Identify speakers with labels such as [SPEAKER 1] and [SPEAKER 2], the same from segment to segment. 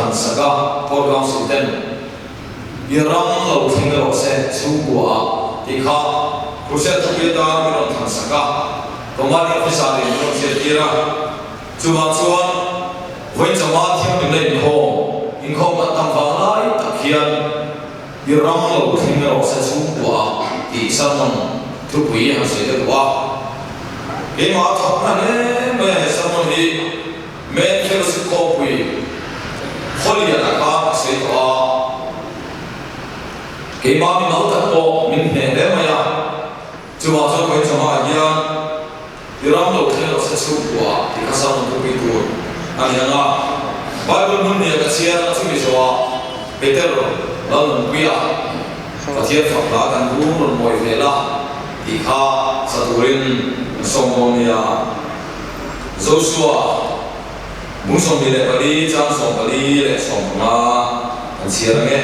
[SPEAKER 1] thlan sak a, Court Council ten i ram lo thleng rawh se chhungkua ah tih kha Crusade thupui atan i rawn thlan sak a, Commanding Officer in i rawn hriattir a. Chuvang chuan vawiin chama thianghlimna inkhawm, inkhawm kan tam vang lai tak hian i ram lo thleng rawh se chhungkua ah tih sermon thupui han sawi ta duh a. Keimah a thawk hna hle mai a he sermon hi. Men Fellowship khawpui Khawliana kha a sawi tawh a, keimah mi mal tak pawh min hneh hle mai a, chuvang chuan vawiin chawhmah hian i ram lo thleng lo se chhungkua tih kha sermon thupui tur a ni ang a, Bible hmun hniah ka chhiar a chumi zawhah Peter Lalnunpuia Pathian fak hla kan rum rawn mawi ve la tih kha sa turin kan sawm dawn nia. Joshua, bung 24 chang 4 leh 15 an chhiar ang e.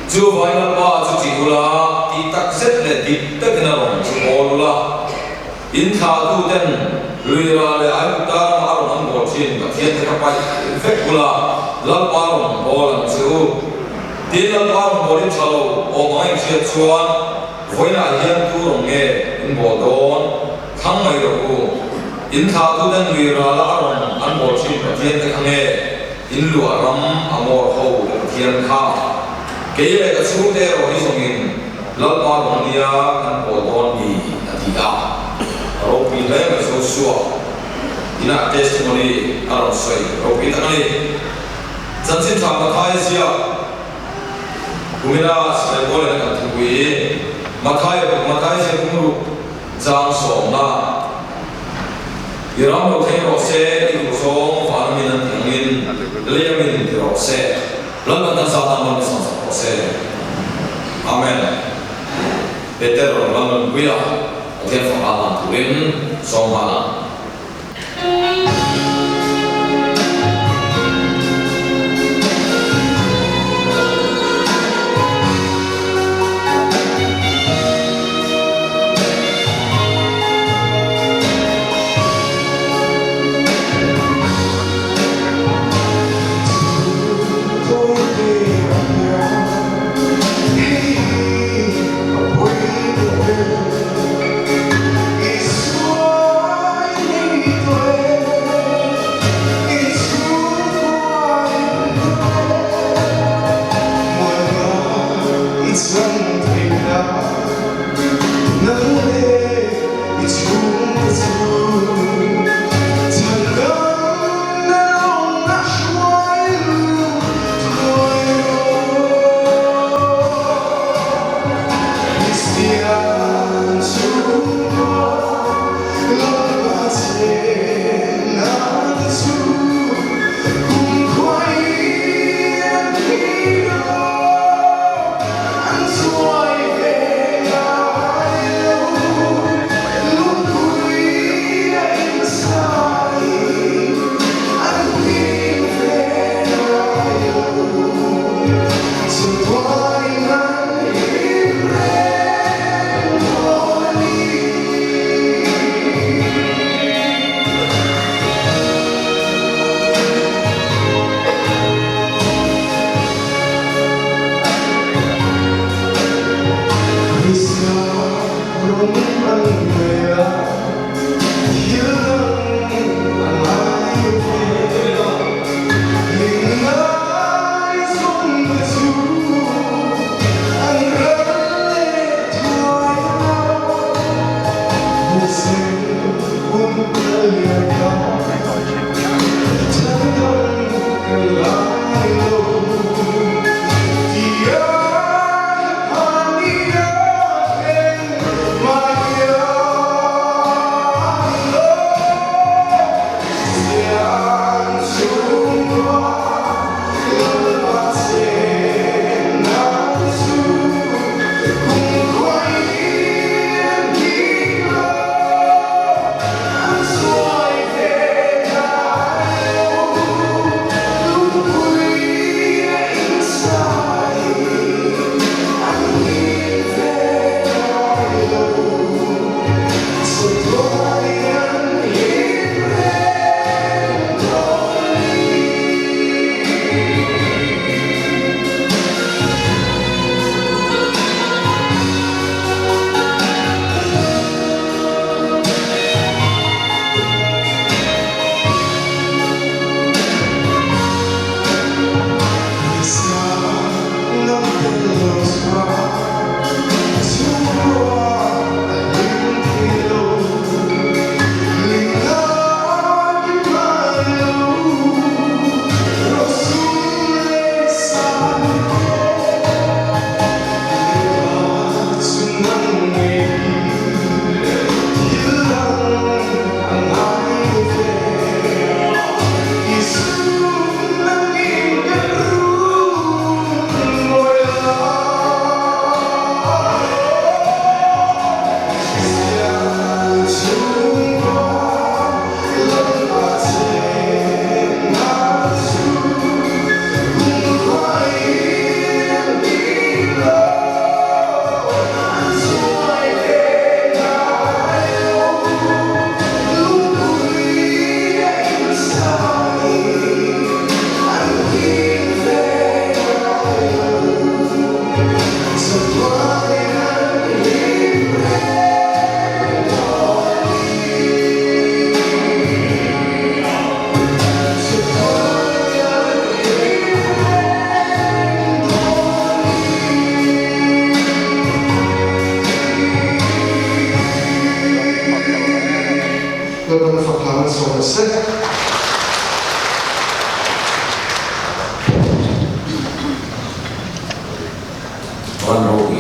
[SPEAKER 1] Chu Vailapa chu tih ula, tih tak zet leh dik takin a rawn chu hawl ula, in thlah tu ten lui ra leh Aigupta rama a rawn an bawl thin Pathian te kha paih vek ula, Lalpa rawn bawl ang che u. Tin, Lalpa rawn bawlin tha lo awm ang inhriat chuan, Vawiinah hian tu rawng nge in bawl dawn? Thlang mai rawh u. In thlahtuten lui rala a rawn an bawl thin Pathian te kha nge in luah ram a ngawr ho le Pathian kha? Kei leh ka chhungte erawh hi zawngin Lalpa rawng nia kan bawl dawn ni a ti a. A ropui hle mai Joshua inah testimony a rawn sawi ropui tak a ni. Chanchin tha Mathai ziak. Kumina Sipai Pawlin a kan thupui i Mathai Mathai zia pumruk chang sawmna I ram lo thleng rawh se, i duh zawng van amin an tih angin lei amin ti rawh se, London kan zat ang rawn i sawm sak rawh se. Amen. Peter London puia Pathian fapa hlan turin sawm nghal ang.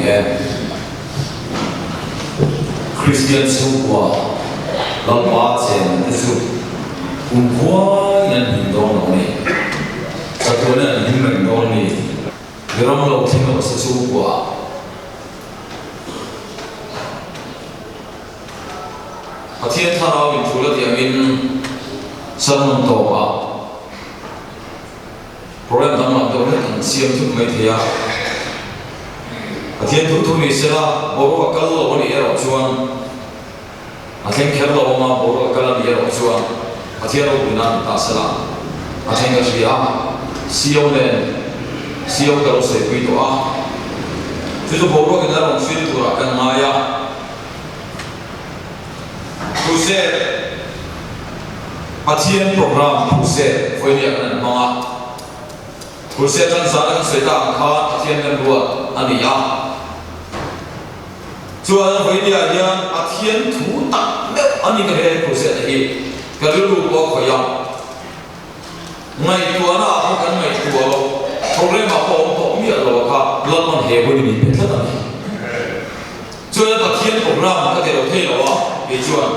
[SPEAKER 1] ni e. Kristian chhungkua Lalpa chen te chu kum khuaiin an hlim dawn lo ni. Chatuanin an hlim reng dawn ni. Mi ram lo thleng lo se chhungkua ah. Pathian thlarau in thul a tih angin sermon tawpah Program danglam deuh hlek an siam thut mai thei a. Pathian thu thu ni sela boruak a kal lo a nih erawh chuan a thleng kher lo ang a, boruak a kal a nih erawh chuan Pathian ropui nan ni ta sela a thleng ka hria a, Sio nen Sio ka lo sawipui tawh a, chu chu boruak in a rawn hrilh turah kan ngai a. Crusade, Pathian program Crusade vawinia kan han hmang a. Crusade tan zana kan sawi tak ang khan Pathian kan ruat a ni a. Chuan vawinia hian Pathian thu tak meuh a ni ka he Crusade hi ka rilru pawh a khawih a. Ngaihtuahna ah pawh kan ngaihtuah lo, program ah pawh awm tawh miah lo a kha Lalpan he hun hi min pe tlat a ni. Chuan Pathian program ka ti lo thei lo a, kei chuan.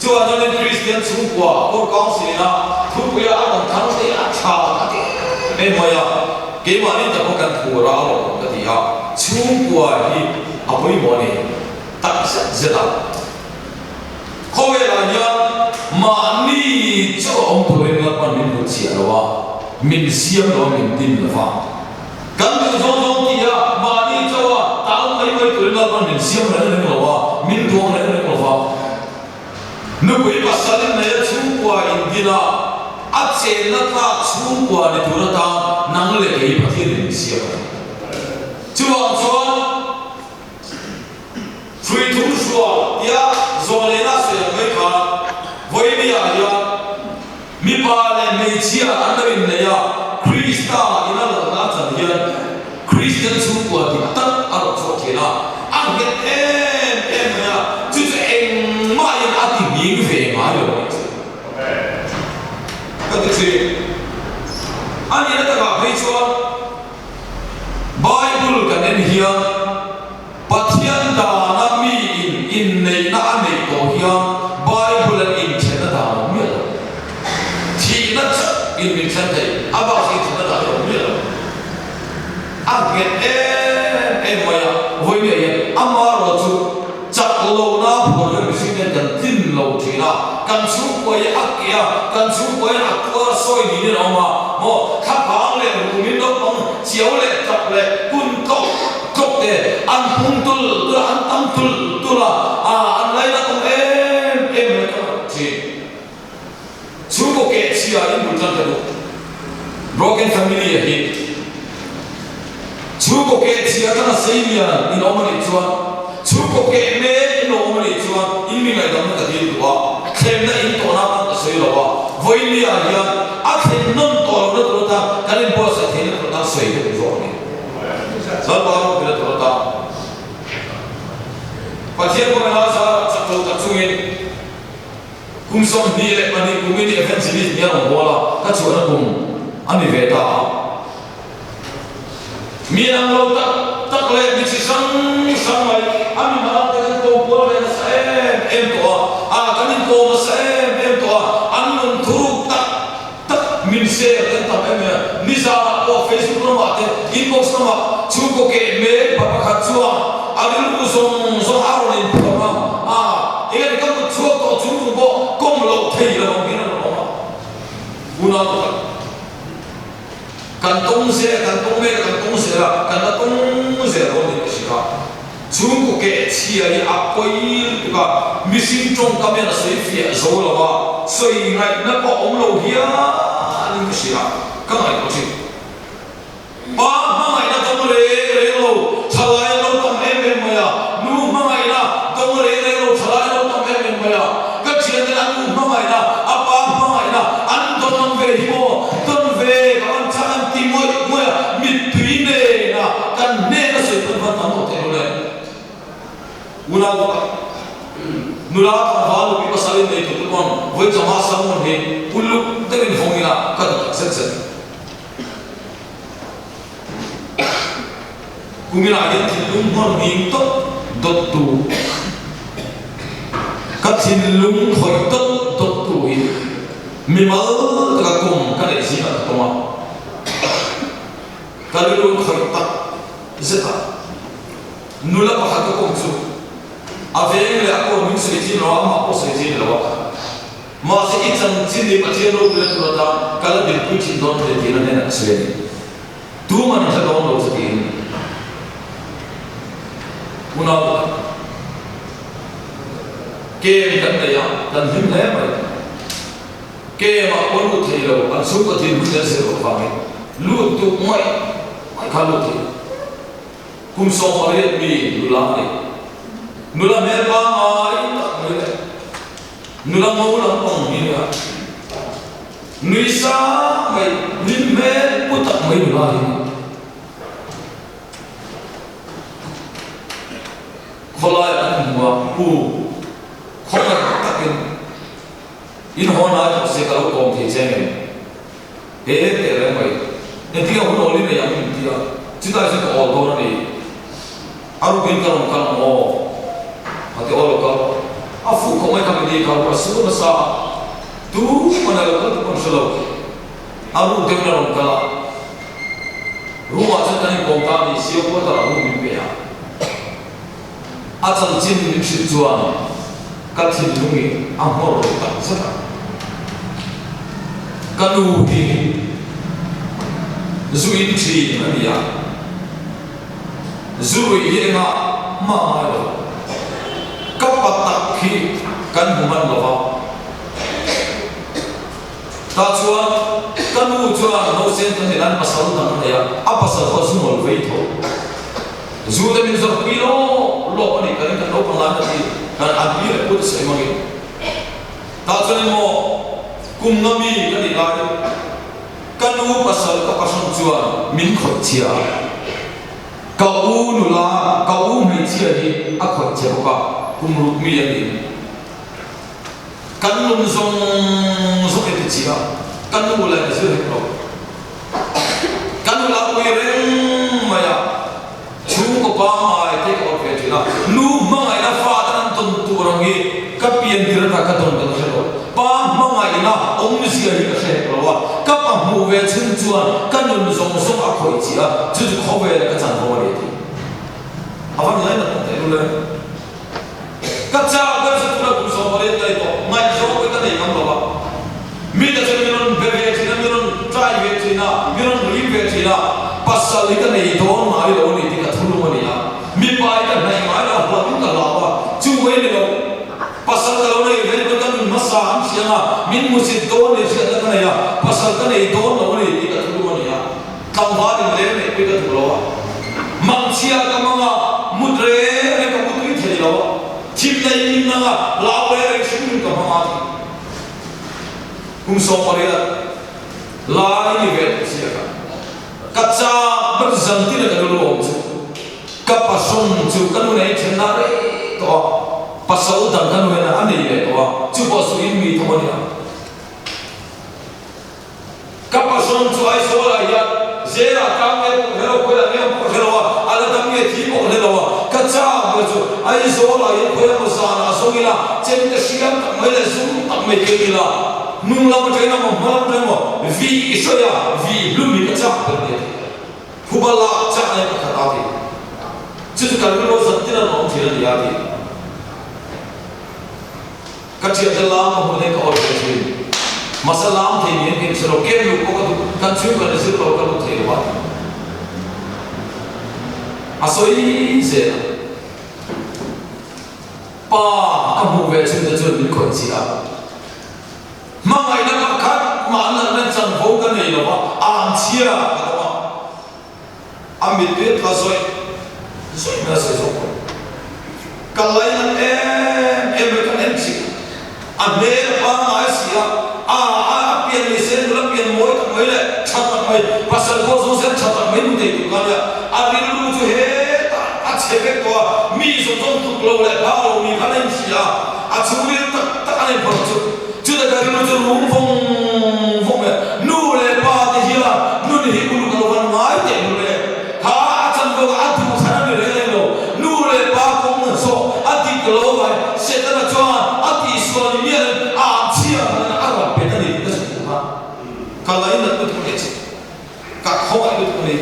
[SPEAKER 1] Chuan chuanin Kristian chhungkua Core Council ina thupuia a rawn thang te a tha ka ti em em mai a, keimahni tak pawh kan thur a alawm ka ti a, chhungkua hi a pawimawh a ni tak zet zet a. Khawvelah hian mahni chauh a awm turin Lalpan min hmu chiah lo a, min siam lo a, min din lo va. Kan duh zawng zawng ti a, mahni chauh a tal mai mai turin Lalpan min siam reng reng lo a, min duang reng reng lo va. Nupui pasal in nei a chhungkua in din a, a chenna tlak chhungkua ni tur atan nang leh kei Pathian in min siam a ni. Chuvang chuan. Hrui thum hrua tia zawlena sawi ang mai khan Vawinia hian mipa leh hmeichhia an lo innei a, Krista ina lalna a chan hian Kristian chhungkua dik tak a rawn chhuak thin a, a nghet em em mai a, chu chu engmahin a ti nghing ve ngai lo a nih chu. Ka ti thin. A nihna takah phei chuan Bible kan en hian Pathian dana mi in inneihna a neih tawh hian Bible an inthenna dan a awm miah lo. Thihna chauh in min thlen thei, a bak chu inthenna dan a awm miah lo. A nghet em em mai a, vawinia hian amarawh chu chak lohna phuar hian mihring hian kan tlin lo thin a, kan chhungkua hi a keh a, kan chhungkua hian a tuar sawi niin a awm a, maw thlaphang leh rumin naupang chiau leh tap leh kun tlawk Tlawk te an pung tul tul a, an tam tul tul a, ah an lainat awm em em mai ka rawn thin. Chhungkaw keh chhia in bul tan ka duh. Broken family a hi. Chhungkaw keh chhia atanga seilian in awm a nih chuan, chhungkaw keh mek in lo awm a nih chuan in mi ngaihdamna ka dil duh a, thlenna in tawhna kan ka sawi lo a, vawinia hian a thlen nawn tawh lohna tur atan kan inbuatsaih theihna tur atan sawi ka duh zawk a ni. Lalpa ropui a tur ata. Pathian pawhin a zarah chak lo tak chungin kum 22 kumin evangelist ni a rawn bawl a, ka chhuahna kum a ni ve ta a. Mi ang lo tak tak leh mi chi hrang hrang mai a mi hmalam te kan kawm kual ve nasa em em tawh a, a kan inkawm nasa em em tawh a, an nun thuruk tak Tak min share kan tam em em a, nizanah pawh Facebook lamah te inbox lamah chhungkaw keh mek pa pakhat chuan a rilru zawng zawng a rawn inphawrh a, ah eng a ni ka mut chhuak tawh chung chung pawh kawm loh thei lo ang hian a rawn awm a, unau pakhat kan tawng zel, kan tawng mek a, kan tawng zel a, kan la tawng zel dawn niin ka hria a. Chhungkaw keh chhia hi a pawi lutuk a, mihring tawngkam hian a sawi fiah zo lo a, sawi ngaihna pawh a awm lo hialin ka hria, ka ngaihtuah thin. Pa hmangaihna dawng reng reng lo, thalai an lo tam em em mai a, nu hmangaihna dawng reng reng lo, thalai an lo tam em em mai a, ka thianten an nu hmangaihna, a pa hmangaihna an dawn ang ve hi maw, dawn ve ka van chak an ti ngawih ngawih a, mittui nena kan hnena sawi pawn van tam tawh theih lo le. Unau pakhat, nula tlangval nupi pasal in nei tur te pawn vawi chama sermon hi uluk deuhin hawng ila ka duh tak zet zet. Kuminah hian thinlung nghawr nghing tawp dawttu, ka thinlung khawih tawp dawttu hi mimal taka kum ka neih zingah ka tawng a, ka rilru khawih tak zet a. Nula pakhat ka kawm chu a veng leh a kawn min sawi zin lo a, amah pawh sawi zin lo a. Mahse i chanchin hi Pathian ropui a tur atan ka la dinpui thin dawn hle tiin a hnenah ka sawi a ni. Tuman an hre dawn lo che tiin unau pakhat kem kan nei a, kan hlim hle mai. Kem ah pawh lut thei lo, an chhungkaw thin hun leh zir loh vangin lut duh mai mai kha lut thei. Kum 18 mi nula a ni. Nula hmel pangngai tak mai leh nula ngo lampang hi nia. Nui sang mai, hlim hmel pu tak mai nula hi ni. Khawlai an hmu a, pu khawngaih takin in haw hnai tawh se ka lo kawm thei che ngem? He teh reng mai, engtin a hun awl i nei ang min ti a, chutai chuan ka awl dawn a ni. A rukin ka rawn kal ang aw, a ti aw lo kal. A fuh khawp mai kha mi ni kha ruah sur nasa a, tu hman a lo kal tu pawn hre lo. A ruk deuhin a rawn kal a, room ah chuan kan inkawm ta a ni, sio quarter ah room min pe a. A chanchin min hrilh chuan ka thinlung in a nghawr lo tak zet a. Ka nu hi zu in thin a ni a, zu ruih hi engah mah ngai lo. Ka pa tak hi kan hmu hman lo va. Tah chuan ka nu chuan nausen kan nih nan pasal dang a nei a, a pasal pawh zu ngawl vei tho. Zu te min zawrh pui lawp lawp a nih ka ring kan naupang lai na ti kan an pi leh pu te sawi hmangin. Tah chuan emaw kum nga mi ka nih lai ka nu pasal ka pahrawn chuan min khawih chhia a, ka u nula ka u hmeichhia hi a khawih chhe bawk a, kum ruk mi a nih. Kan nun zawng zawng i ti chi a, ka nu leh ka zir hek lo. Ka nu lah pui reng mai a, chhungkaw pangngai te ka awt ve thin a, nu hmangaihna fa ten an tawn tur ang hi ka pian tir ata ka tawn ka la hre lo. Pa hmangaihna awmzia hi ka hre hek lo a, ka pa hmuh ve chhun chuan ka nun zawng zawng a khawih chi a, chu chu khawvel ka chanvo a ni a ti. A van lainat awm teh lul e. Ka chau ber chu tuna kum 18 ka ni tawh, ngaihzawng pawh ka nei ngam lo a. Mite chuan min rawn be ve thin a, min rawn try ve thin a, min rawn rim ve thin a, pasal hi ka nei dawn ngai lo a ni tih ka thulung a ni a. Mipa hi ka hnaih ngai lo, hlauhin ka hlau a, chu mai ni lo. Pasal ka lo nei ve pawn ka nun hmasa an hriang a, min hmusit dawn leh hriatna ka nei a, pasal ka nei dawn lo a ni tih ka thulung a ni a. Tlangval in leng neih pui ka duh lo a, mangchhia ka mang a, mut reng reng ka mu tui thei lo a, thimna in min nang a, hlau reng reng hrim hrim ka hmang a ti. Kum 18 lai ni ve tawh sia ka ka chak ber zan tin a ka nu lawm chu ka pasawm chu ka nu nei then na rei tawh a, pasal dang ka nu hian a nei leh tawh a, chu pawh chu in mi tho a nia. Ka pasawm chu Aizawl ah hian jail ah tang nge pawh hre lo, khawiah nge awm pawh hre lo a, a la dam nge thi pawh hre lo a, ka chak ber chu Aizawl ah hian khawiah maw zan ah zawng ila, chem te hriam tak mai leh zum tak mai keng ila, hnung lam atangin emaw hma lam atangin emaw vi i sawi a, vi hlum hi ka chak ber nia tih ka phuba lak chak nen ka khat a ti. Chu chu kan rilru zan tin a rawn awm thin a ni a ti. Ka thiante lam ka hmuh nen ka awt ve thin. Mahse lam thei niin ka inhre lo, ken luh pawh ka duh, kan chhung kan zir lo ka lut thei lo a. A sawi zel a. Pa ka hmuh ve chhun te chuan min khawih chiah a. Hmangaihna pakhat mah an natna chanvo ka nei lo va, ang chhia ka dawng a. A mittui a tla zawih zawih mai a sawi zawk pawh. Ka lainat em em mai kan en chik a hmel a pangngai a si a, a a a pian ni se nula pian mawi tak mai leh tha tak mai pasal pawh zawng sen tha tak mai hmu thei tur kha nia a rilru chu hetah a chhe vek tawh a, mi zawng zawng tluk lo leh phak lo mi khan a inhria a, a chhungril tak tak a inphawrh chu. Chutah ka rilru chu rum vawng vawng e, nu leh pa te hian nun hi uluk a lo van ngai teh lul e, kha a chanvo a duh kha. Ka khawngaih lutuk a ni.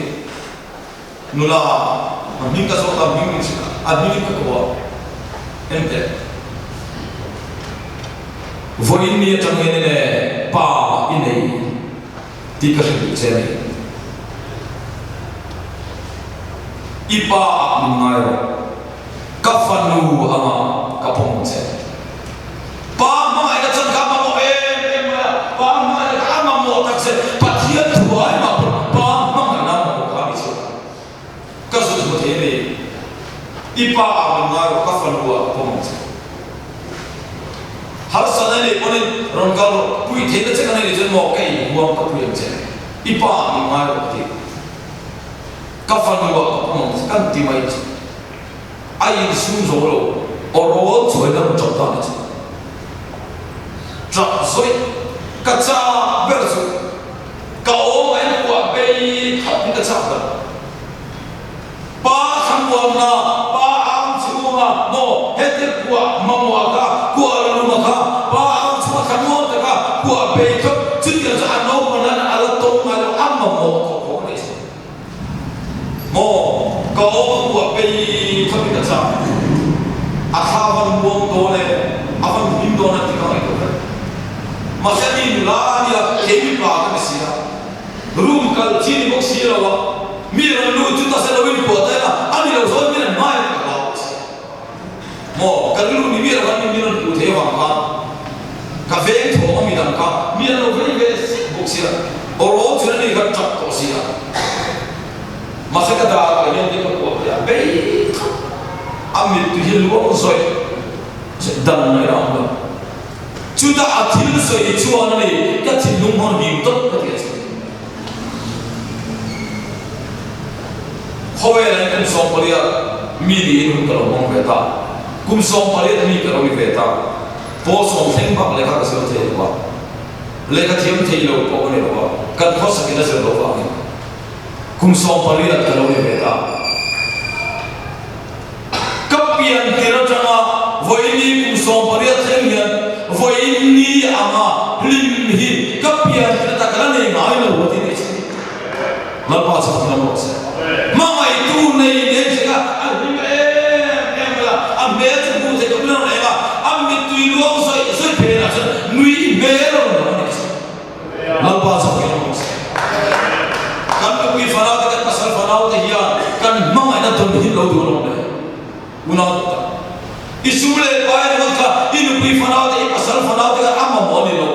[SPEAKER 1] Nula, a hming ka zawt a, hming min hrilh a, a hmingin ka ko a, Enteh, vawiin ni atang hian enge pa i nei tih ka hrilh duh che a ni. I pa ah min ngai rawh, ka fanu anga ka pawm che. Pa hmangaihna chuan ka mamawh em em mai a, Pa hmangaihna kha a mamawh tak che, Pathian thu ai mah pawh Pa hmangaihna a mamawh kha a ni chu. Ka zut hmu thei a ni. I pa ah min ngai rawh, ka fanu ah ka pawm ang che. Harsatna i neih pawhin rawn kal rawh, puih theihna che ka nei nih chuan maw ka inhuam ka pui ang che. I pa ah min ngai rawh ka ti. Ka fanu ah ka pawm ang che, kan ti mai chu. A insum zo lo, aw rawl chuai dang ṭap ta ni chu. Ṭap zawih ka chak ber chu ka awm a inkuah bei khat hi ka chak ber. Pa thlamuanna, pa ang chhunga maw hetia kuah mamawh kha, kuah luma kha, pa ang chhunga thlamuan taka kuah bei thlawp chutiang chu a naupang hian a la tawng ngai lo, a mamawh tawh khawp a ni chu. Maw ka awm a kuah pei khat in a chak. A thla a van muang dawn e, a van hlim dawn e tih ka ngaihtuah vek. Mahse ani nula a nia, kei mipa ka ni si a. Room kal chi ni bawk si lo a, mi rawn lut chu ta se lo in kuah ta ila, a ni lo zawn min an hmai a ka hlau bawk si a. Maw ka rilru ni miah lo khan mi min rawn puh thei avang khan ka veng thawm a midang kha mi an lo vei ve sek bawk sia, aw rawl chuan ani kha tap tawh sia. Mahse ka dar ah hian te ka kuah thei a, bei khat a mittui hi luang zawih dan mai a awm lo. Chutah a thil sawi chuan ani ka thinlung hawn hlim tawp ka ti a che. Khawvelah hian kum 18 mi niin hun ka lo hmang ve ta. Kum 18 mi ka lo ni ve ta. Pawl sawm thleng bak lehkha ka zir thei lo a, lehkha thiam thei lo pawh ka ni lo a, kan khawsakin a zir lo vangin kum 18 ka lo ni ve ta. Ka pian tir atanga vawiini kum 18 thleng hian vawiini anga hlim hi ka pian tir ata ka la nei ngai lo a ti ni che. Lalpa chu hmun lam rawh se. Hmangaihtu nei nen che kha a hlim em em mai a, a hmel chu hmuh theih tawp in a rawn eng a, a mittui luang zawih zawih phenah chuan nui hmel a rawn lang a ni che. Lalpa chu hmel rawh se. Kan nupui fanau te kan pasal fanau te hian kan hmangaihna tawn hi lo duh alawm le. Unau te tak. I sum leh pai ringawt kha i nupui fanau te i pasal fanau te kha a mamawh a ni lo.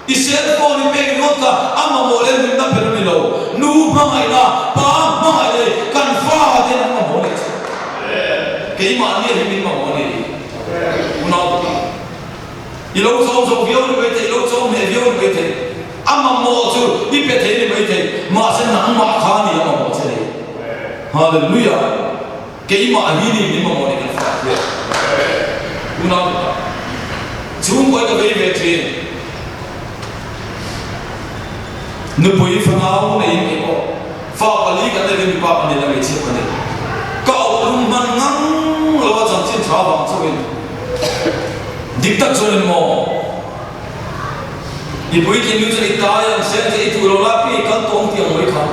[SPEAKER 1] I cell phone i pek ringawt kha a mamawh leh nunna ber a ni lo. Nu hmangaihna, pa hmangaihna hi kan fa ten an mamawh a ni chu. Keimahni hi min mamawh a ni. Unau te tak. I lo chawm zo viau ni maithei, i lo chawm hneh viau ni maithei, a mamawh chu i pe thei ni maithei, mahse nangmah kha ni a mamawh che ni. Hallelujah! Keimah hi ni min mamawh ni kan fak hian. Unau tak, chhungkawi ka vei ve thin. Nupui fanau neiin kei pawh fa pali kan nei ve mipa kan nei la hmeichhia kan nei. Ka awplum hman ngang lo a chanchin tha vang chauhin dik tak chuan in maw i puitling nu chuan i tai ang sen che i duh lo lai pawh i kal tawng tih ang mai kha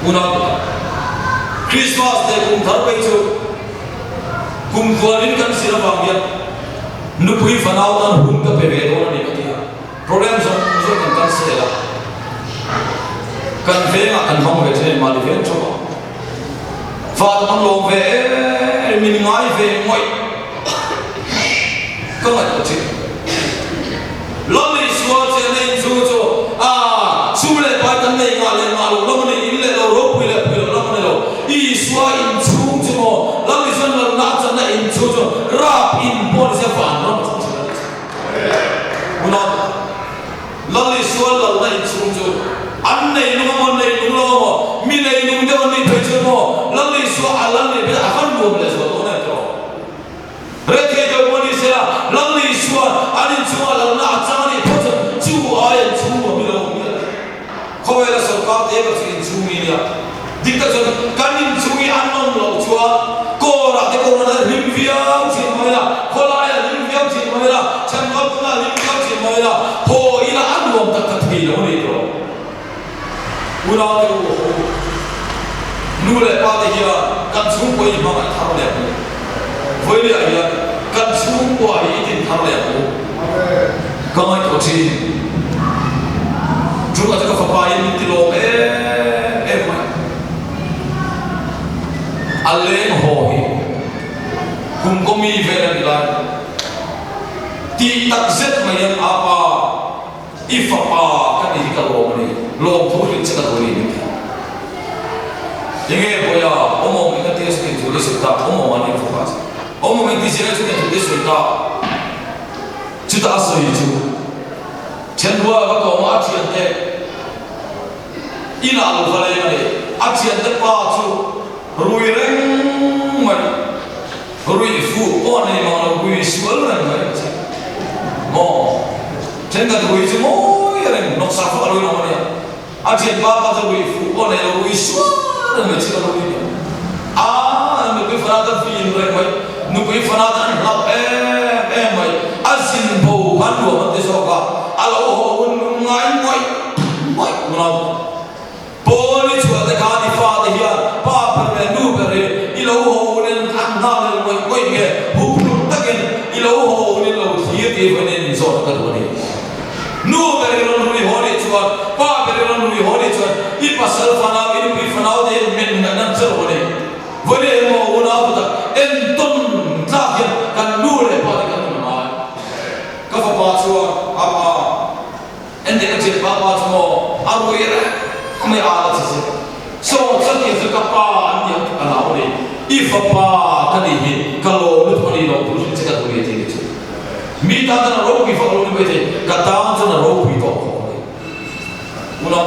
[SPEAKER 1] unau te tak Christmas leh kum thar phei chu kum tluanin kan zir avang hian nupui fanau tan hun ka pe ve dawn a ni ka ti a. Program zawng zawng kan cancel a, kan vengah kan hmang ve thin a ni, mahni veng theuh a, van an lawm ve em min ngai ve ngawih ka ngaihtuah thin. Lal Isua chian a inchhung chu a sum leh pai kan nei ngah leh ngah loh lam a ni, in leh lo ropui leh pui loh lam a ni lo. Isua inchhung chu maw Lal Isuan lalna a channa inchhung chu rap in pawh ni se vanram a chang thin a ni. Unau Lal Isua lalna inchhung chu an nei nung amaw nei nung lo amaw, mi nei nung deuh an nih phei chuan maw Lal Isua a lal nih phei a van nuam leh zual dawn em tawh. Rethei deuh pawh ni sela Lal Isua an inchhunga lalna a chang a nih phawt chuan chu ai an chhung nuam hi lo awm miah lo. Khawvela sorkar te erawh chu inchhung mi nia. Dik tak chuan kan inchhung hi an awm loh chuan kawrah te kawrah te hlim viau thin mai la, khawlaiah hlim viau thin mai la, chhanrual pawnah hlim viau thin mai la, haw ila a nuam tak tak thei lo a ni tawh. Unaute u haw u. Nu leh pa te hian kan chhungkua i hmangaih thar leh ang u. Vawinia hian kan chhungkua hi i din thar leh ang u. Ka ngaihtuah thin. Chungah chu ka fapa in min ti lawm em em mai. A leng haw hi kum kaw mi vel a ni lai. Tih tak zet mai hian a pa I fapa ka ni hi ka lawm a ni, lawmthu hrilh che ka duh a ni min ti. Enge Bawiha, awm awm eng a ti a sawi thu te sawi ta, awm awm a ni fapa chu. Awm awm eng ti zir a chutiang thu te sawi ta. Chutah a sawi chu Thenrual a va kawm a, a thiante inah lo va leng a ni. A thiante pa chu rui reng mai. Ruih fuh pawh nei mang lo rui sual reng mai ang che. Maw? Thenkhat rui chu mawi reng hnawksak vak a lo inawm a nia. A thianpa pa chu ruih fuh pawh nei lo rui sual reng mai chi ka lo ui nia. A nupui fana ta vin reng mai, nupui fana ta an hlauh em em mai. A zin bo khan nuam an ti zawk a, a lo haw hun ngai ngawih ngawih unau. Paul i chhuah te khan i fate hian pa ber leh nu ber hi i lo haw hunin an nghak leh ngawih ngawih nge huphurh takin i lo haw hunin lo thlir tih vawiin in zawhna ka duh a ni. Nu ber i rawn rui haw nih chuan, pa ber i rawn rui haw nih chuan i pasal fanau, i nupui fanau te hian men ngaihna an che lo a ni. Vawiin engmaw unau tu tak entawn tlak hian kan nu leh pa te kan nun a ngai. Ka fapa chuan a pa. Engtin a chet pa pa chu maw a rui reng mai a la che che. Saw chutiang chu ka pa an ni ang ka nau ni. I fapa ka nih hi ka lawm lutuk a ni lo tur hrilh che ka duh ni a ti ni chu. Mi tan chuan a ropui vak lo ni mai thei, ka tan chuan a ropui tawh khawp mai. Unau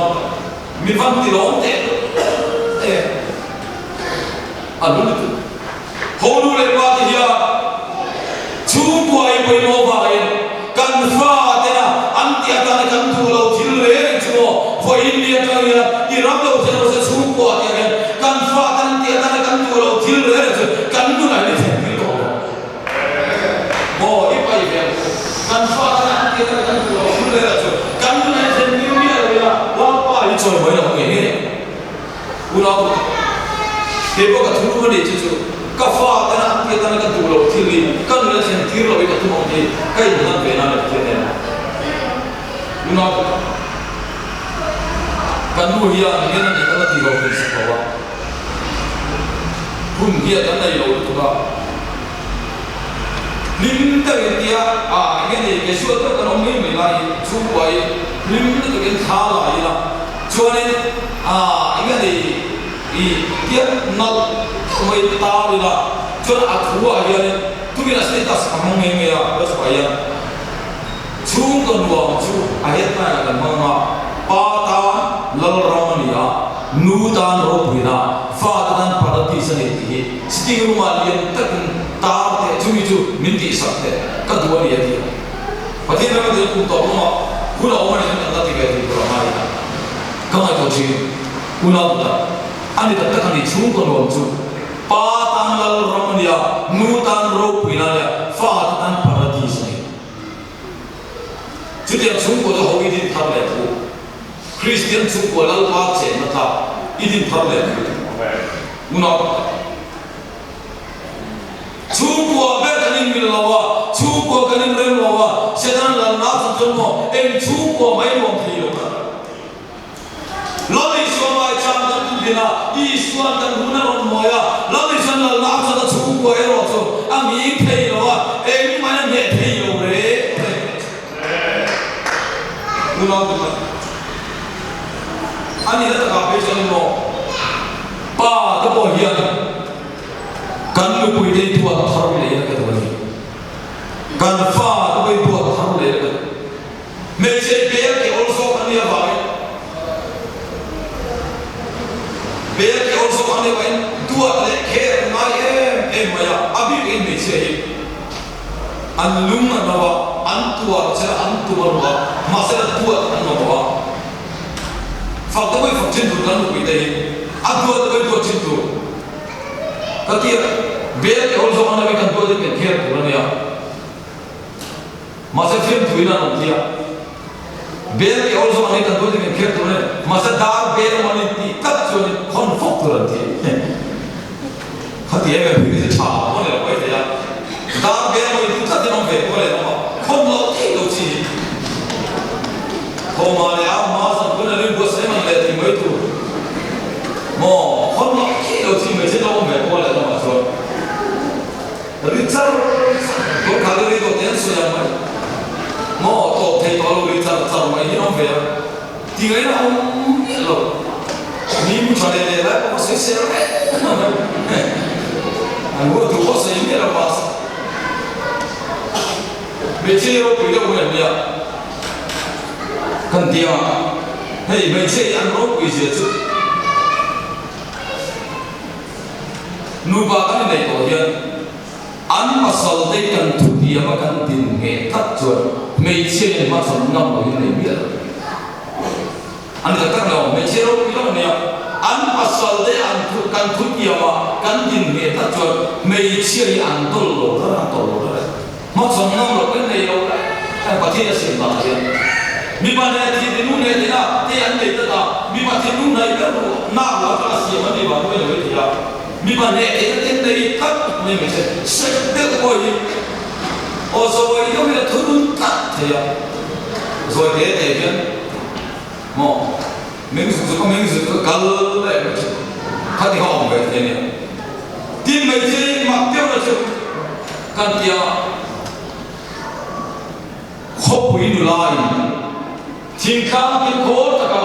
[SPEAKER 1] mi van ti lawm teh em a lu lutuk. Ho nu leh pa te hian chhungkua i pawimawh vangin kan fa tena an tih atana kan duh lo thil reng reng chu maw vawiin ni atang hian i ram lo thlen rawh se chhungkua tih ah hian kan fa ten an tih atana kan duh lo thil reng reng chu kan nunah hian i thlen tir tawh lo maw i paih ve ang u kan fa tena an tih atana kan duh lo thil reng reng chu kan nunah i thlen tir miah lo ila Lalpa hi chawimawi lo ngei ngei ang. Unau tak, kei pawh ka thulum a nih chu chu ka fa tena an tih atana ka duh loh thil hi ka nun a thlen tir loh hi ka tum ang hi ka inhlan ve nan a Pathian nen. Unau tak, ka nu hian ngen a nih ka la ti lo thei sak lo a, hun hian kan nei lo lutuk a, hlim takin tia a enge ni casual deuh kan awm mai mai lai hi chhungkua hi hlim lutukin thla la ila, Chuanin aa eng nge ni i tiat nalh deuh mai tar ila chuan a thu ah hianin tukin a status a hmang nghe nghe a whatsapp ah hian chhungkaw nuam chu a headline ah kan hmang a pa tan Lalram a ni a nu tan ropuina fa te tan paradis a ni tih hi sitting room ah lian takin tar teh chumi chu min tihsak teh ka duh a ni a ti a. Pathian rama dil kum tawp lawngah hun a awm a ni chuan kan la ti ve thei tur a ngai a. Ka ngaihtuah thin, unau tak a ni tak tak a ni, chhungkaw nuam chu pa tan lal ram a nia, nu tan ropuina a nia, fa te tan paradis a ni. Chutiang chhungkaw chu ho i din thar leh thu, Kristian chhungkaw Lalpa chenna tlak i din thar leh thu, unau tak tak. Chhungkua ber kan inmil lo a, chhungkua kan inrem lo a, Satan lalna chu chuan maw eng chhungkua mai nuam thei lo ka. Lal Isua ngai chang kan tum thin a, Isua'n kan hun a rawn mawi a, Lal Isua'n lalna a chuan a chhungkua erawh chu a nging thei lo a, engmah in a hneh thei lo reng reng. Unau pakhat a nihna takah phei chuan maw pa te pawh hian Kan nupuite hi duat thar leh ka duh a ni. Kan fa te pawh hi duat thar leh ka duh. Hmeichhe bel ke awl zawk an nih avangin bel ke awl zawk an nih avangin duat leh kher an ngai em em mai a, a bik in hmeichhia hi an lung an lo a, an tuar che a, an tum a ruh a, mahse la duat an mamawh a. Fak te pawh hi fak thin tur kan nupuite hi a duat te pawh hi duat thin tur. Ka ti a, bel ke awl zawk an lo in kan tual deuh kan kher tur a nia. Mahse fiamthuin an awm ti a, Bel tih awl zawng an ni tan dawn ding kher tur a ni. Mahse dar bel emaw an intih tlat chuan in khawn fawk tur an ti. Khati em em hi chu tha pawh a ni lo mai thei a. Dar bel emaw intih tlat in awm ve pawh a leh awm a, khawn loh theih lo chi hi. Thawma leh a hma zan pawn a rin buatsaih man leh tih mai tur. Maw khawn loh theih lo chi mai chi lo awm ve pawh a leh awm ah chuan. Ri char char tawh kha ri dawt hian sawi ang mai maw tawp thei tawh lo ri char char mai hi a awm ve a ti ngaihna a awm miah lo mi mu tha leh leh lai pawh ka sawi sel reng mai an huat thu pawh sawi miah lo mahse hmeichhia hi ropui deuh mai an nia kan tia hei hmeichhia hi an ropui zia chu. Nupa kan inneih tawh hian an pasal te kan thutiam a kan din ngheh tlat chuan hmeichhia in hmachhawn ngam lo in nei miah lo. An ni tak tak lo, hmeichhia ropui lo ania. An pasal te an thu kan thutiam a kan din ngheh tlat chuan hmeichhia hi an dawl lo ran an tawlh lo ran. Hmachhawn ngam lo kan nei lo reng reng Pathian a siam danah hian mipa nen thinlung leh tina te an nei tlat a, mipa thinlung hnaih ber ruh nak lo atanga siam an ni vang pawhin a lo thei a, mipa hneh theihna te an nei tlat mai mai che sek deuh pawh hi aw zawi deuh hian a thunun tlat thei a, zawi te te hian maw meng zuk zuk a meng zuk zuk a kal leh mai che khati kha awm ve thei a nia. Tin mai che mak deuh na chu. Kan tia khawpui nulain thingtlang kilkhawr taka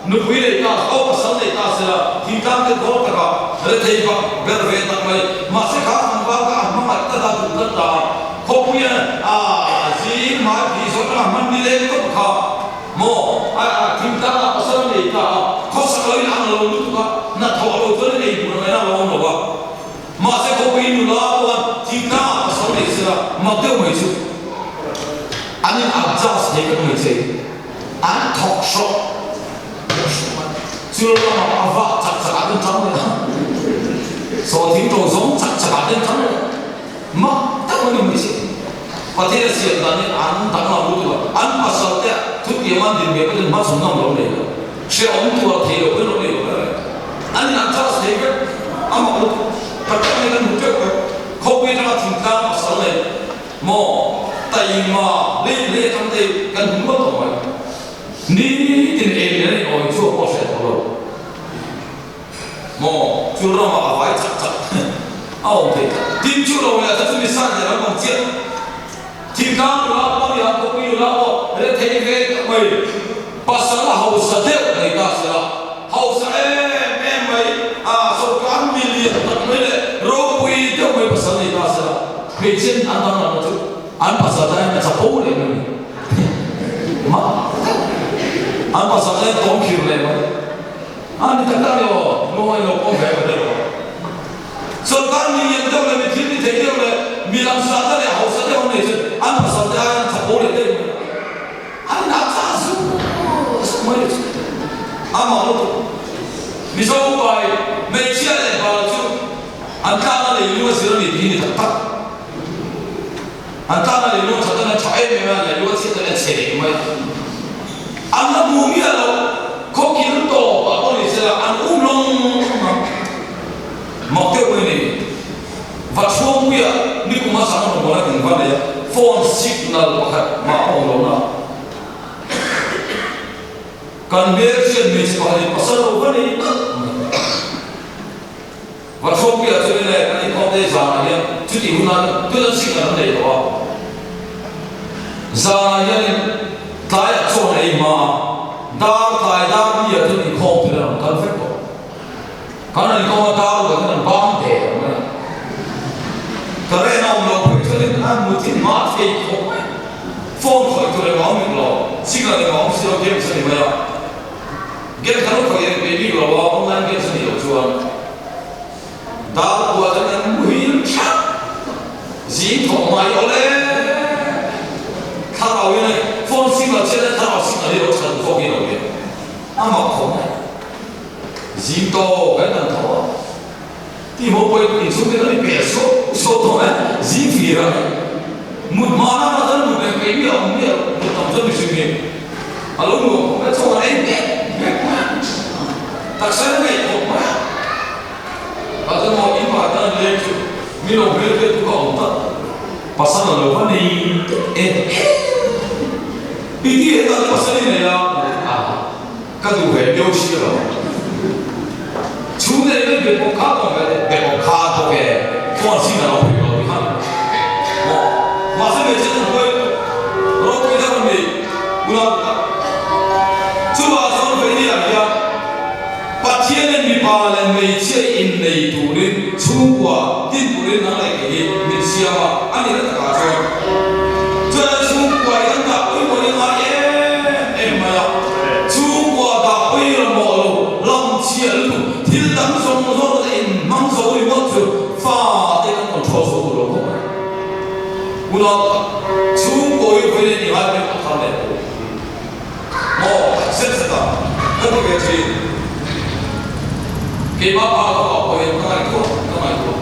[SPEAKER 1] nupui nei ta aw pasal nei ta sela thingtlang kilkhawr taka rethei bak ber ve tak mai mahse kha tlangval kha a hmangaih tlat a duh tlat ta a khawpuia a zing hmai phih zawh tanga hman ni leng tawp kha maw a thingtlang ah pasal a nei ta a khawsak loin a ang lo lutuk a hnathawh lo chuan ei hmuh na ngaihna a lo awm lo a. Mahse khawpui nula chuan thingtlangah pasal nei sela mak deuh mai chu an in adjust thei kan mai che an thawk hrawk chu lamah a vah chak chak ah ten tang leh a saw thing to zawng chak chak ah ten tang leh mak tak ani mai che Pathian a siam dan hi an danglam lutuk a an pasal te thutiam an din ve pawhin hmachhawn ngam lo nei lo. Hrehawm tuar thei lo pawhin rawn nei lo ber reng. An in adjust thei vek a mak lutuk. Ka tawng hi kan hmu teuh vek. Khawpui atanga thingtlang pasal nei maw taima lei lei atang te kan hmu nual tawh mai. Nitin ei leh an in awi chhuak pawh hreh tawh lo maw chu ramah a vai chak chak a awm thei tlat. Tin chu lo leh chu mi sat leh ram ang chiah. Thingtlang nula pawh nia, khawpui nula pawh rethei ve tak mai, pasal a hausa deuh nei ta sela, hausa em em mai, a sawrkar milian tak mai leh ropui deuh mai pasal nei ta sela, hmeichhian an danglamna chu an pasal tan hian a chapo leh mai a ni. Mah tak an pasal tan hian tawng khir leh mai a ni tak tak ni aw, ngawi lo pawh ve mai deuh a. Sawrkar milian deuh leh mi thil ti thei deuh leh mi langsa te leh hausa deuh an nei chuan an pasal te aiin an chapo leh daih mai a, an inah chah zuk zuk mai leh chu amah lutuk. Mizo upai hmeichhia leh bal chu an tlakna leilung a zir a ni tih hi ni tak tak. An tlakna leilung a that an tha em em a, leilung a chhiat an chhe leh mai a. An la hmu miah lo, khawkil tawp ah pawh ni sela an um lawng lawng ang. Mak deuh mai ni. Va chhuangpuia nikum a sang rawn bawn a kan va nei a, phone signal pakhat mah a awm lo na. Kan hmelhriat hmeichhe pakhat in pasal lo va nei nalh mai. Va chhuangpuia chuan in le kan inkhawm te zanah hian chutih hunah chuan tuna signal an nei tawh a. Zanah hianin tlaiah chuan ei hma a, dar tlai dar mi ah chuan inkhawm tur in a rawn kal vek tawh. Kan an kawng a dar ruah hian an bang der mai a. Ka ren a awm loh phei chuanin a mutin hma thei khawp mai. Phone khawih tur eng a awm bik lo, signal eng a awm si lo, games a ni mai a. Game kha lo khawih eng peih bik lo a, online games a nih loh chuan dar ruah chuan an muhil thap. Zing thawk mai awle. Thlarau in a phone signal chhiat a thlarau signal hi lo chhan zawk hi lo nia. A mak khawp mai. Zing tawk a in an tho a, ti maw pawhin inchhung te kan in peh sawk sawk thawm e, zing fir a ni. Mut hma na na chuan mut leh peih miah awm miah lo, mut tam chuan mihring hi. A lo nuam khawp mai, chaw an ei nghek nghek mai a, taksa in a ngeih khawp mai a. Tah chuan maw in pakhat tan an leng chu min lo hmel ve tuk a awm tak. Pasal a lo va nei e i ti hetah te pasal i nei a a ka duh ve miau si lo. Chhung nei mai be pawh kha awm ve te be pawh kha bawk e phone sin a lo pui lo ti khan maw mahse hmeichhia chu huai lutuk ropui deuh a ni unau tak chuvah chuan veinia hian Pathianin mipa leh hmeichhia innei turin chhungkua din turin nang leh kei hi min siam a, a ni la takah chuan chuan an chhungkua hi an dah pawimawh hi a ngai em em mai a, chhungkua dah pawimawh lo lam chhiah lutuk thil dang zawng zawng te inhmang zo ringawt chu fate kan control zo tur lo khawp mai. Unau tak chhungkua hi vawiin a ingai pawimawh thar leh tur. Maw zet zet a, ka ti ve thin. Keimah pa ka pa pawhin ka ngaihtuah ka ngaihtuah.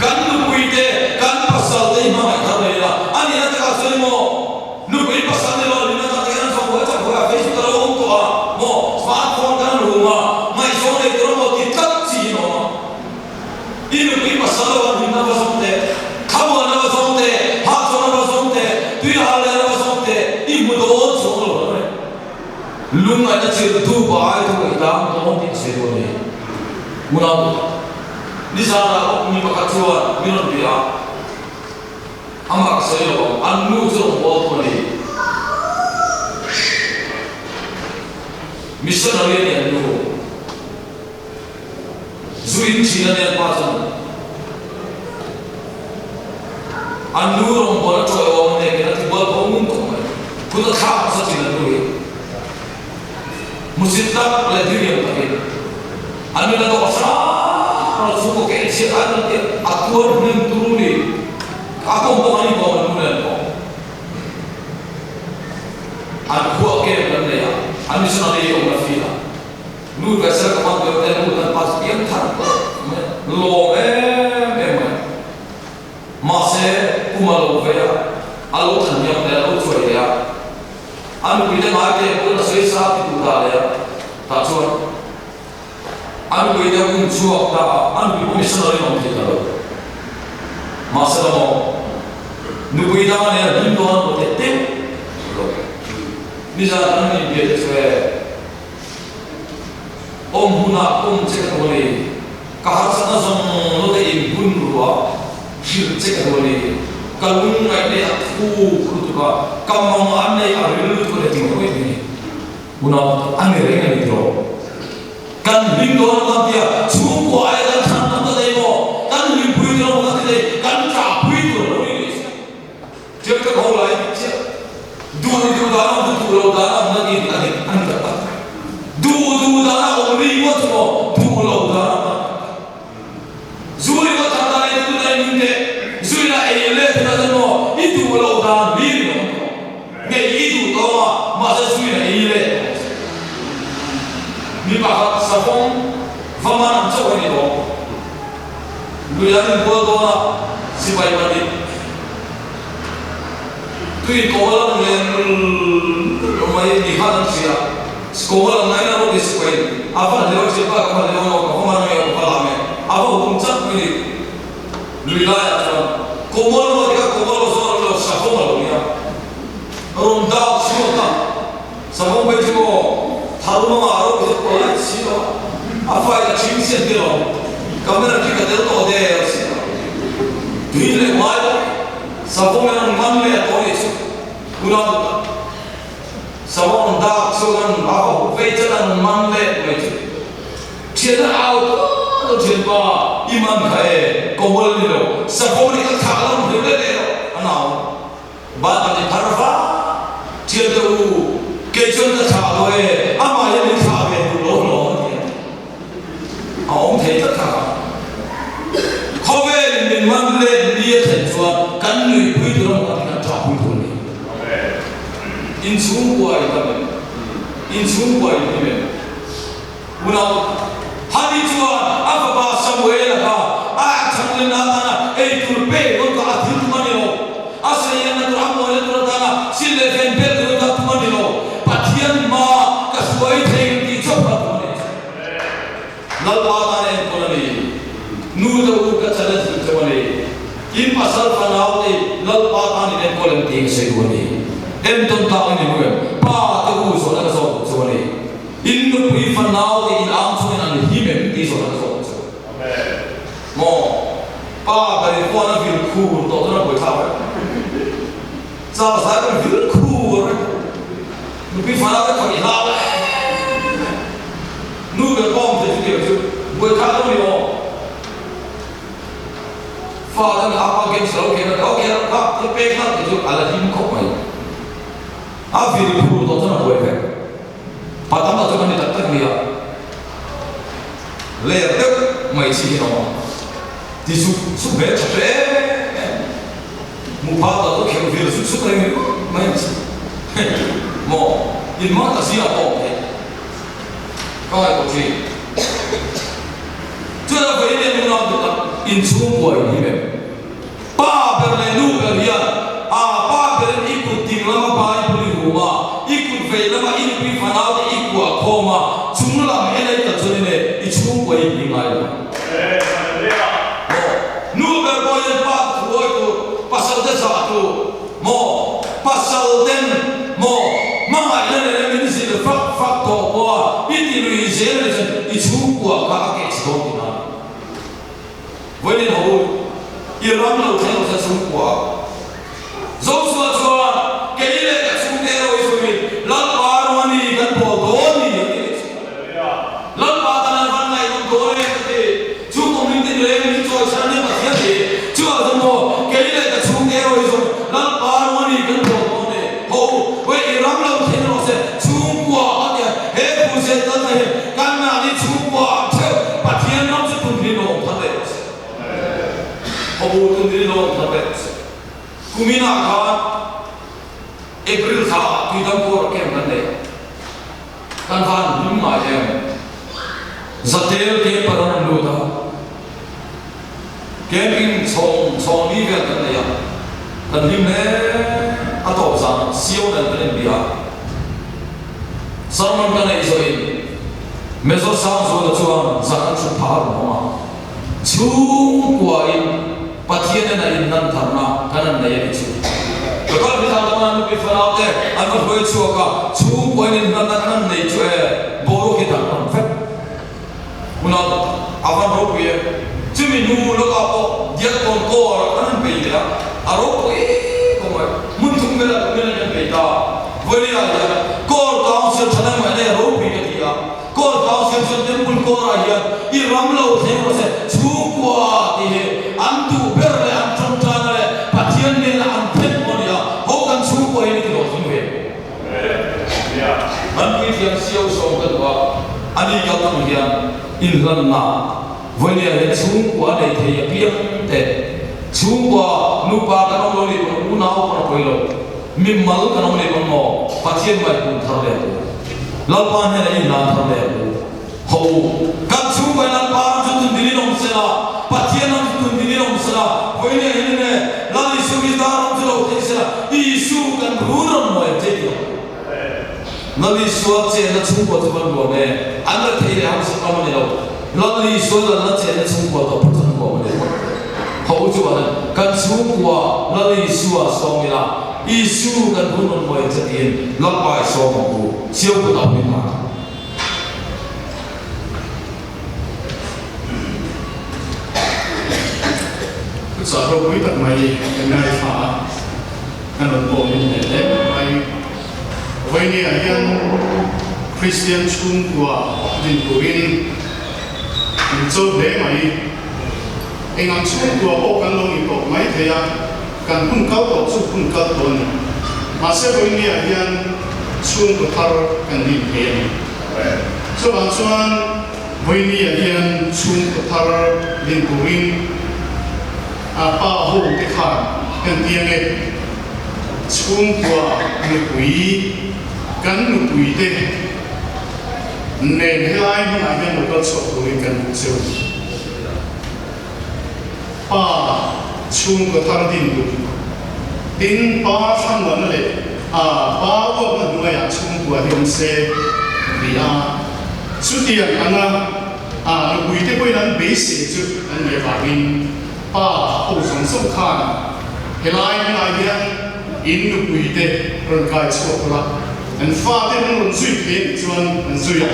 [SPEAKER 1] Kan nupui te, kan pasal te hi hmangaih thar mai ila, a nihna takah chuan maw nupui pasal ni lo nihna tak hian an chawk huai chawk huai a, Facebook a lo awm tawh a, maw smartphone kan rum a, ngaihzawng nei tur emaw ti tlat chi in a awm a. I nupui pasal lo an hlimna va zawng teh, thlamuanna va zawng teh, hahchawlhna va zawng teh, tuihal lehna va zawng teh, i hmu dawn chuang lo hlauh e. Lungngaihna chirtu pai thu i tang dawn tih a sawi dawn a ni. Unau pakhat, nizanah bawk mi pakhat chuan min rawn bia a, amah ka sawi lo ang, an nu chu rawn bawl tu a ni. Missionary a ni an nu. Zu in thin a nen pa chuan an nu rawngbâwl a chawi awm a nekin a tibual pawh ngun tawh mai. Kut a thlak hmasa thin an nu hi. Hmusit tak leh diriam takin an min a dawh hrang a chhungkaw keh chhiat ai tan tih a tuar hnem turu ni. A kawm pawh an inkawm an nu nen pawh. An khuah camp an nei a, an missionary awmna field ah. Nu vessel ka hmang deuh te nu kan pass piang thar tawh mai a, lawm em em mai. Mahse kum a lo vei a, a lo than hniam leh a lo chuai leh a, a nupui te ngai te pawn a sawi sa ti duh ta leh a, tah chuan a nupui te um chhuak ta a, a nupui pawh missionary in awm thei ta lo. Mahse la maw, nupui dang a nei a, hlim dawn a maw teh teuh lo. Nizan an inbia te chu e. Awm hunah pawm che ka duh a ni. Ka harsatna zawng lo te in hun ruah hrilh che ka duh a ni. Ka lungngaih nei a thuk lutuk a, ka mang an nei a ril lutuk a ni tih ngawih mai ni. Unau a ni reng a ni tiraw? Kan hlim dawn a kan tia, chhungkua aia kan thlan tam ta daih maw? Kan hlimpui tur a maw kan ti daih, kan ṭahpui tur a lo ni leh si. Thil ka ko lai chiah. Duh duh dan a awm chu duh lo dan a awm na tih a ni a ni tak tak. Duh duh dan a awm ri ngawt chu maw duh lo dan a awm na tak tak. Zu ringawt thar dan ei duh dan in teh zu ina ei leh thut a chuan maw i duh lo dan hlir in awm tawh. Nge i duh tawh a mahse zu ina ei leh tawh ang che. Mi pakhat savawm va man ang chauh a ni tawh. Lui an inbual dawn a, sipai pahnih tui kawl an len mai ni khan an hria. Kawl an ngaina rawh tih sipai a va hleu a hriat bak a va hleu lo, ka va man ange, ka va lam e, a va hukum chak mai ni. Lui laiah chuan kawl maw ti kha kawl lo zawng lo savawm a lo nia. Rawn dak chhuak a, savawm phei chu maw tharuma ngah rawh tih chu kawl laih si lo a, a fight a chhing chian tir lo, camera khi ka tel tawh der si lo. Tui leh ngai bawk savawm in an man leh a tawh nih chu unau duh tak. Savawm an dak chhuak an a va hup vei chat an man leh mai chu. Thian a au tawh lo thianpa i man kha e, kawl ni lo, savawm nih ka thlah lo hmel leh leh lo an au. Ban an i phar va, Thian te u, kei chuan ka thlah lo e, amah hian min thlah ve duh lo hlawm a ti a. A awm thei tlat kha kha. Khawvel in min man let ni a thlen chuan kan nuihpui tur emaw kan ti kan ṭahpui tur a ni. Inchhungkua in tam em? Inchhungkua in hlim em? Unau Hani chuan a fapa Samuela kha a chhanglen atana ei tur pek dawn kha a thil tum a ni lo. A seilenna tur, a mawina tur atana sil leh fen bel tur kha tum a ni lo. Lalpa tan a enkawl a ni. Nu te u ka challenge duh cheu a ni. In pasal fanau te Lalpa tan in enkawl em tih ka sawi duh a ni. Entawn tlak in ni nu em? Pa te u zawhna ka zawt duh cheu a ni. In nupui fanau te in ang chungin an him em tih zawhna ka zawt duh cheu. Maw? Pa ber in huan a vil khur tawh chuan a buaithlak vek. Char zai kan vil khur vek. Nupui fanau te khawih hlau em em. Nu ber pawh awm thei chutiang chu buaithlak lo ni aw. Fa ten a pa games lo khel a, ok kha thil pek hlauh tih chu a la him khawp mai. A vil phur tawh chuan a buai vek. Pa tam tak chu kan ni tak tak nia. Ler deuh mai chi hi an awm a, ti zuk zuk hmel tha hle em. Hmu phak tak chu kheuh vil zuk zuk reng ringawt mai ang chi. Maw in hmang ta zingah pawh awm thei. Ka ngaihtuah thin. Chuan a vawiin leh nunau duh tak inchhungkua in him em? Pa ber leh nu ber hian a pa berin i kut ding lama pa i bul i hum a, i kut vei lama i nupui fanau te i kuah khawm a, chung lam en a i kal chuan ine i chhungkua i hming ngai lo. Maw? Nu ber pawh hian pa te thu awi tur, pasal te zah tur, maw? Pasal ten, maw? Hmangaihna nena min zilh fak fak tawh pawh a, i ti lui zel leh chuan i chhungkua kha a keh chhe dawn tihna a ni. Vawiin ho u, i ram lo thleng lo kha chhungkua a. Joshua chuan, Kei leh ka chhungte erawh i sawiin, Lalpa ruani kan pawl dawn ni a ti leh si. Lalpa tan an van ngaihnawm dawn e ka ti. Chu kum in tin reng min chawi chhan ania Pathian ni. Chu ah chuan maw, kei leh ka chhungte erawh i sawiin, Lalpa ruani kan pawl dawn e. Ho u, vawiin i ram lo thleng rawh se, chhungkua a ti a. He Phusian kalna hi kan mahni chhungkua ah theuh Pathian ram chu tunhlin lo awm thar leh rawh se. Ho u, tunhlin lo awm thar leh rawh se. Kuminah khan April thla ah Tuidam Kawr a camp kan nei a, kan van hlim ngai em? Zatel camper an rawn lut a, camping chhawng chhawng li vel kan nei a, kan hlim hle. A tawp zan Sio nen kan inbia a, sermon ka neih zawhin Major Sangzuala chuan zan an hrut phah a rawn hawng a. Chhungkuain Pathian ena inlan tharna kan han nei a ni chu. Ka kal hri thang dang a nupui fanaute an va hruai chhuak a, chhungkuain inhlanna kan han nei chu e, boruak hi dang ram vek. Hunah a van ropui e. Chumi hnu lawkah pawh Diakkawn Corps kan han bei leh a, a ropui khawp mai. Hmun thum velah tumin an bei ta. Vawiin-ah hian Corps Council thahnem ngaihna hi a ropui ka ti a. Kawl Council chuan Temple kawrah hian i ram lo thleng rawh se, chhungkua tih hi an duh ber leh an tawngtaina leh Pathian hnena an phet maw nia, ho kan chhungkua hian i ti hlawhtling ve. An puithiam siau sawm ka duh a, ani kal ang hian inhlanna vawinia hian chhungkua a nei thei apiang te, chhungkua nupa kan awm lo nih pawn unau pawn a pawi lo. Mi mal kan awm leh pawn maw Pathian ngaihpun thar leh ang u. Lalpa hnenah i hlan thar leh ang u. Ho u, kan chhungkaw Lalpa ram chu tun dinin awm sela, Pathian ram chu tun dinin awm sela, vawiin hian in e, Lal Isu Krista ram chu lo thei sela, Isu kan run rawn mawi ang che ti ang u. Lal Isua chenna chhungkua chu kan nuam e, an la thei leh hausa ram a ni lo. Lal Isua Lalna chenna chhungkua tawh phawt chuan nuam a ni phawt. Ho u chuan kan chhungkua Lal Isua sawm ila, Isu kan hun rawn mawi ang che tiin Lalpa i sawm ang u, Siau kut a awm in hna.
[SPEAKER 2] Thuchah ropui tak mai kan ngaithla a, kan rawn pawm in hle hle mai. Vawinia hian Kristian chhungkua din turin min cho hle mai. Engang chhungkua pawh kan lo ni tawh mai thei a, kan hun kal tawh chu hun kal tawh a ni. Mahse vawinia hian chhungkaw thar kan din thei a ni. Chuvang chuan vawinia hian chhungkaw thar din turin a pa ho te khan kan ti ange. Chhungkua nupui, kan nupuite nen helai hmunah hian lo kal chhuak turin kan duh cheu. Pa chhungkaw thar din duh. Tin, pa thlamuanna leh a pa uapna hnuaiah chhungkua hi awm se ti a, chutiang anga. A nupuite pawhin an beisei chu an nih avangin pa ho zawng zawng khan helai hmunah hian in nupuite rawn kai chhuak ula, an fate an rawn zui thei anih chuan an zui a.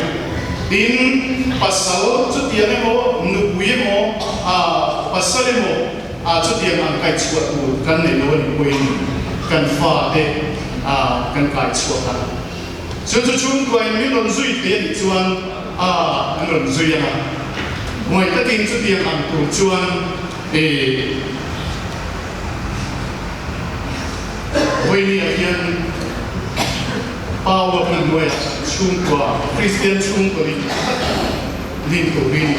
[SPEAKER 2] Tin, pasal chutiang emaw, nupui emaw, pasal emaw chutiang an kai chhuah tur kan nei lo anih pawhin kan fate kan kai chhuak a. Chu chu chhungkuain min rawn zui thei anih chuan a an rawn zui ang a, ngaih takin chutiang ang tur chuan e Vawinia hian Power hmanhnuaiah chhungkua Kristian chhungkua dik tak din turin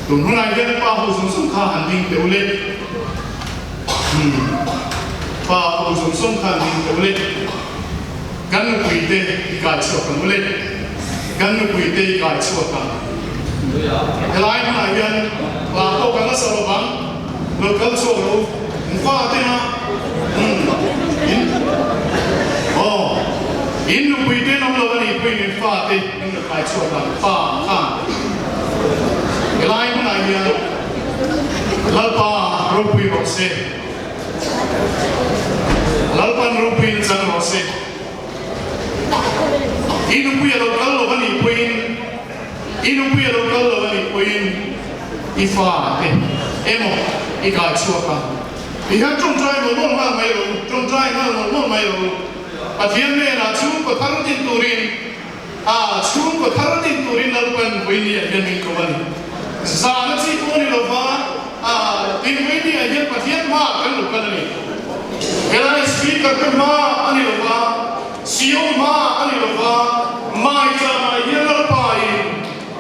[SPEAKER 2] tun hunah hian pa ho zawng zawng kha han ding teh u le. Pa ho zawng zawng kha han ding teh u le. Kan nupuite i kai chhuak ang u le. Kan nupuite i kai chhuak ang. Helai hmunah hian hla pawh kan la sa lo vang. Lo kal chhuak lo u. In fa te na in aw in nupuite an awm lo a nih pawhin in fa te in lo kai chhuak ang. Pa khan helai hmunah hian Lalpa ropui rawh se. Lalpan ropuiin chang rawh se. I nupui a lo kal lo a nih pawhin, i nupui a lo kal lo a nih pawhin i fa te emaw i kai chhuak ang. Ti hian tawngtai mawlh mawlh nghal mai lo, tawngtai nghal mawlh mawlh mai lo. Pathian hnenah chhungkaw thar din turin, a chhungkaw thar din turin Lalpan Vawinia hian min ko a ni. Zana chi pawh a ni lo va, a tin Vawinia hian Pathian hmaah kan lo kal a ni. Helai speaker te hma a ni lo va, CEO hma a ni lo va, Maichama hian Lalpain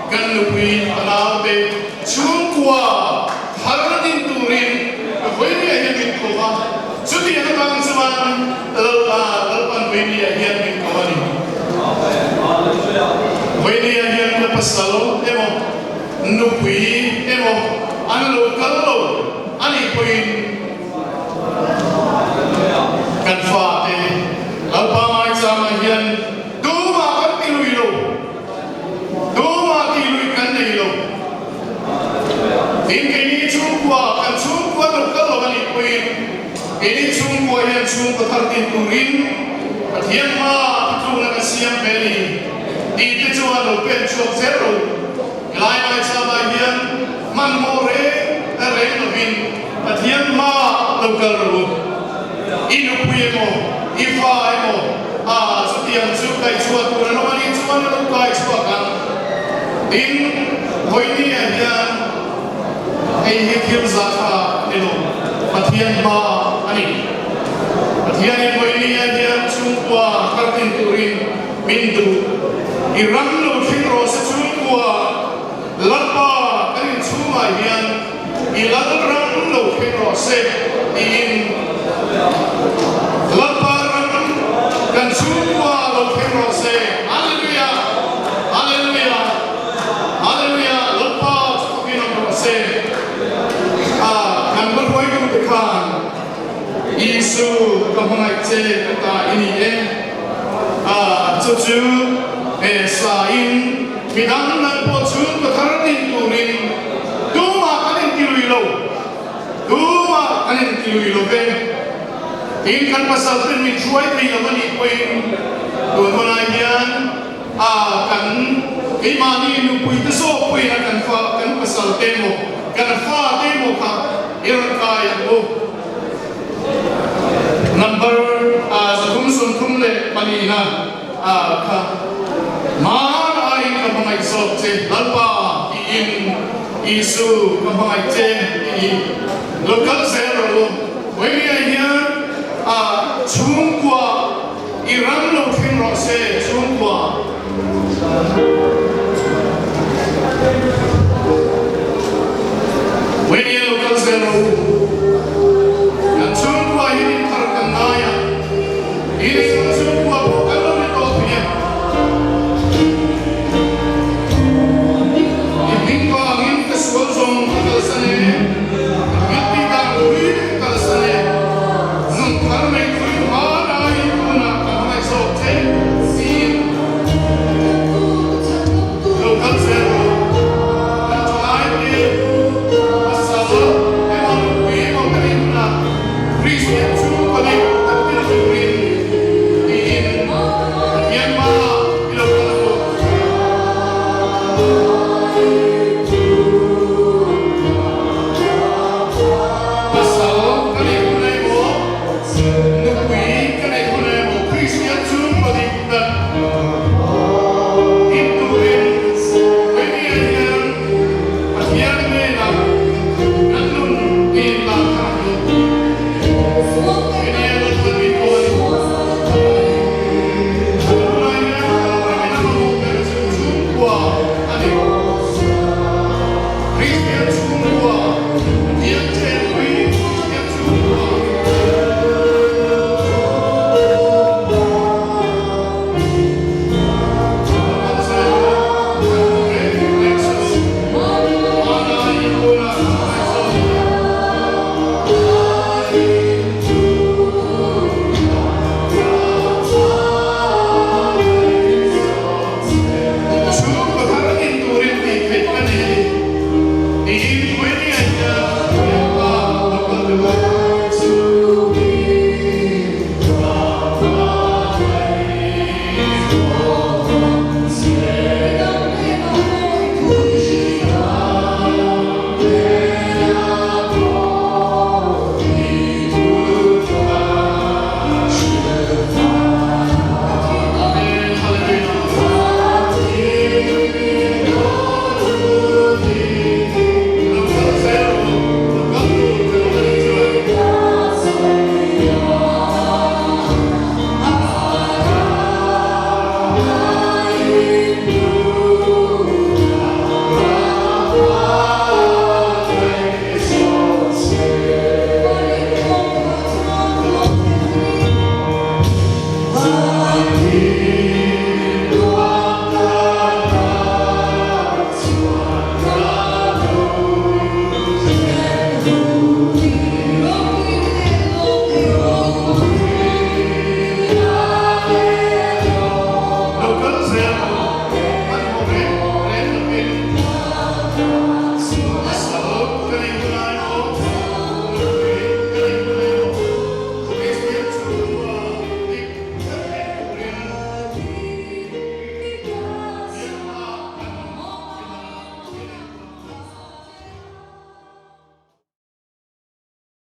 [SPEAKER 2] kan nupui a naute chhungkua thar din turin Vawinia hian min ko va, chutiang atang chuan Lalpan Vawinia hian min ko a ni. Vawinia hian ka pasal emaw nupui emaw an lo kal lo a nih pawhin Kan fate Lalpa ngaichangah hian tumah kan ti lui lo, tumah tih lui kan nei lo. Tin, keini chhungkua, kan chhungkua lo kal lo a nih pawhin keini chhungkua hian chhungkaw thar tin turin Pathian hma thutlukna kan siam ve a ni tih te chuan lo pen chhuak zel lo. Helai ngaichangah hian hmanhmawh reng reng lovin Pathian hma lo kal rawh u. I nupui emaw, i fa emaw, a chutiang chu kaihchhuah tur an awm a nih chuan a lo kaichhuak ang. Tin, Vawinia hian hei hi thil zahthla ni lo, Pathian hma a ni. Pathianin Vawinia hian chhungkua kartin turin min duh. I ram lo thleng rawh se chhungkua, Lalpa kan inchhungah hian i lal ram lo thleng rawh se tiin Lalpa ram kan chhungkua lo thleng rawh se. Hallelujah! Hallelujah! Hallelujah! Lalpa chu fakin awm rawh se. A kan va hruaitute khan Isu ka hmangaih che ka ta i ni e. A chu chu he sain midang nan pawh chhungkaw thar din turin tumah kan intilui lo, tumah kan intilui lo ve. Tin, kan pasal ten min hruai thei lo a nih pawhin tun hunah hian a kan keimahni nupui te zawk pawhin a kan fa kan pasal te emaw kan fa te emaw kha i rawn kai ang u. Number 332 na kha Mar aiin ka hmangaih zawk che Lalpa tiin Isu ka hmangaih che tiin lo kal zel rawh u. Vawinia hian a chhungkua i ram lo thleng rawh se chhungkua.